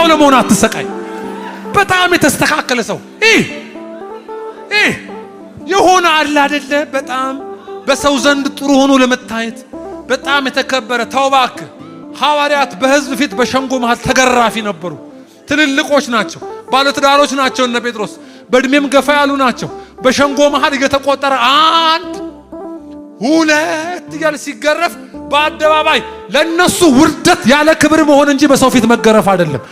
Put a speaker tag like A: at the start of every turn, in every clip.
A: ሰው ለመሆን አትሰቃይ። በጣም የተስተካከለ ሰው ይህ ይህ የሆነ አለ አይደለ? በጣም በሰው ዘንድ ጥሩ ሆኖ ለመታየት በጣም የተከበረ፣ ተው እባክህ። ሐዋርያት በሕዝብ ፊት በሸንጎ መሃል ተገራፊ ነበሩ። ትልልቆች ናቸው፣ ባለትዳሮች ናቸው። እነ ጴጥሮስ በእድሜም ገፋ ያሉ ናቸው። በሸንጎ መሃል እየተቆጠረ አንድ ሁለት እያለ ሲገረፍ በአደባባይ፣ ለነሱ ውርደት ያለ ክብር መሆን እንጂ በሰው ፊት መገረፍ አይደለም።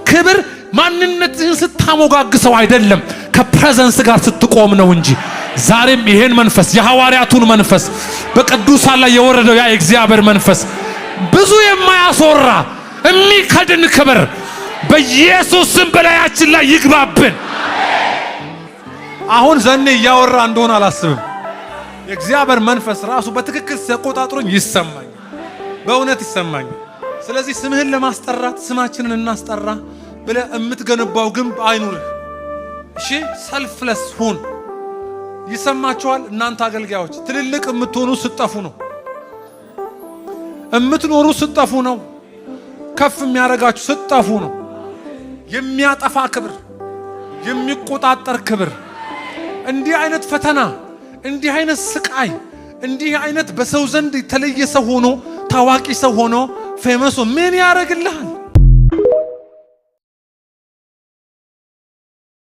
A: ክብር ማንነትህን ስታሞጋግሰው አይደለም፣ ከ presence ጋር ስትቆም ነው እንጂ። ዛሬም ይሄን መንፈስ፣ የሐዋርያቱን መንፈስ፣ በቅዱሳን ላይ የወረደው ያ የእግዚአብሔር መንፈስ፣ ብዙ የማያስወራ የሚከድን ክብር በኢየሱስ ስም በላያችን ላይ ይግባብን። አሁን ዘኔ እያወራ እንደሆነ አላስብም። የእግዚአብሔር መንፈስ ራሱ በትክክል ሲያቆጣጥሮኝ ይሰማኛል፣ በእውነት ይሰማኛል። ስለዚህ ስምህን ለማስጠራት፣ ስማችንን እናስጠራ ብለህ የምትገነባው ግንብ አይኑርህ። እሺ፣ selfless ሁን። ይሰማችኋል? እናንተ አገልጋዮች ትልልቅ የምትሆኑ ስትጠፉ ነው። የምትኖሩ ስትጠፉ ነው። ከፍ የሚያደርጋችሁ ስትጠፉ ነው። የሚያጠፋ ክብር፣ የሚቆጣጠር ክብር፣ እንዲህ አይነት ፈተና፣ እንዲህ አይነት ስቃይ፣ እንዲህ አይነት በሰው ዘንድ የተለየ ሰው ሆኖ፣ ታዋቂ ሰው ሆኖ፣ famous ምን ያደርግልሃል?